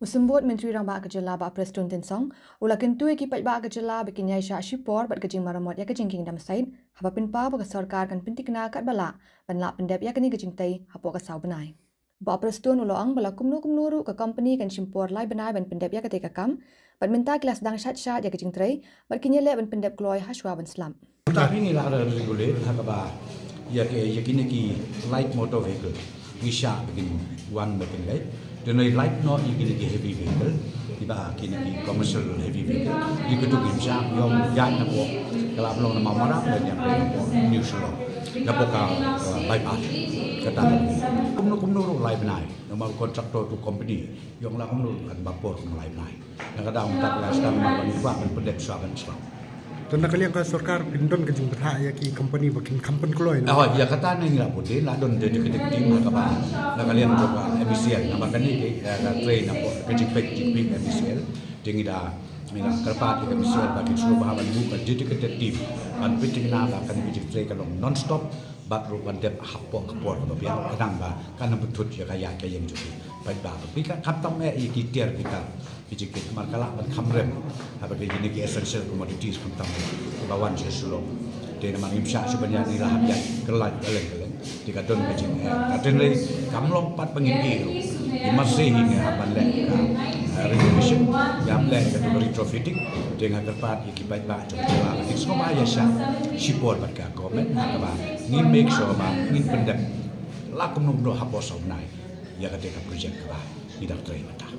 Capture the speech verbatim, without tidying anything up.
U Symbud Myntri Rangbah ka jylla Bah Prestone Tynsong u la kyntu ïa ki paidbah ka jylla ba kin ïaishah shipor bad ka jingmaramot ïa ka jingkieng dam sait, haba pynpaw ba ka sorkar kan pyntikna katba lah ban lah pyndep ïa kane ka jingtei hapoh ka saw bnai. Bah Prestone u la ong ba la kumno kumno ruh ka kompani kan shim por lai bnai ban pyndep ïa katei ka kam, bad mynta ki la sdang shait shait ïa ka jingtrei bad kin ïaleh ban pyndep kloi hashwa ban slap. Mynta phi ngi la regulate ha kaba ïa ki, ïa kine ki light motor vehicle ngi shah ba kin wan ba kin leit. Te ngi light noh ïa kine ki heavy vehicle, kiba kine ki commercial heavy vehicle. Ïa kitu ngim shah, ïa ong ïa napoh ka Lablong na Mawmarap lane ïa napoh New Shillong, napoh ka, uh, bypass. Kata kumno kumno ruh lai bnai. Namar contractor to company, ïa ong la kumno kan ba por kumno lai bnai. Na ka daw mynta ka la sdang ban kwah ban pyndep shuwa ban shuwa. Te na ka liang ka sorkar phin don ka jingbthah ïa ki company ba kin kham pynkloi na. Oh, ïa kata ngi la put, la don dedicated team ha kaba na ka liang jong ka M E C L, namar kane ka, eh, ka trei napoh ka jingpeit jingpeit M E C L. Te ngi da, ngi da kyrpad ïa ka M E C L ba kin sngewbha ban buh ka dedicated team ban peit jingna ba kane ka jingtrei ka long non stop. Bad ruh ban dep hapoh ka por kaba biang, khnang ba kan ym bthut ïa ka ïaid ka ïeng jong ki paidbah. Ba phi khamtam eh ïa ki tiar ki tar ki jingkit, namar ka lah ban kham rem. Haba kine ki essential commodities khamtam eh ba wan sha Shillong. Te namar ngim shah shuh ban ïaid, ngi la hap ïaid kyllaiñ kylleng kylleng. Te ka don ka jing, eh, ka don lei, kam long pat ba ngin ïeh ruh. Ngi marse hi ngi hap ban leh ka, eh, renovation, ngi hap leh ka retrofitting. Te nga kyrpad ïa ki paidbah jong ka jylla ba kin sngewbha ïaishah shipor bad ka government ha kaba ngin make sure ba ngin pyndep la kumno kumno hapoh saw bnai ïa katei ka project kaba ngi dang trei mynta.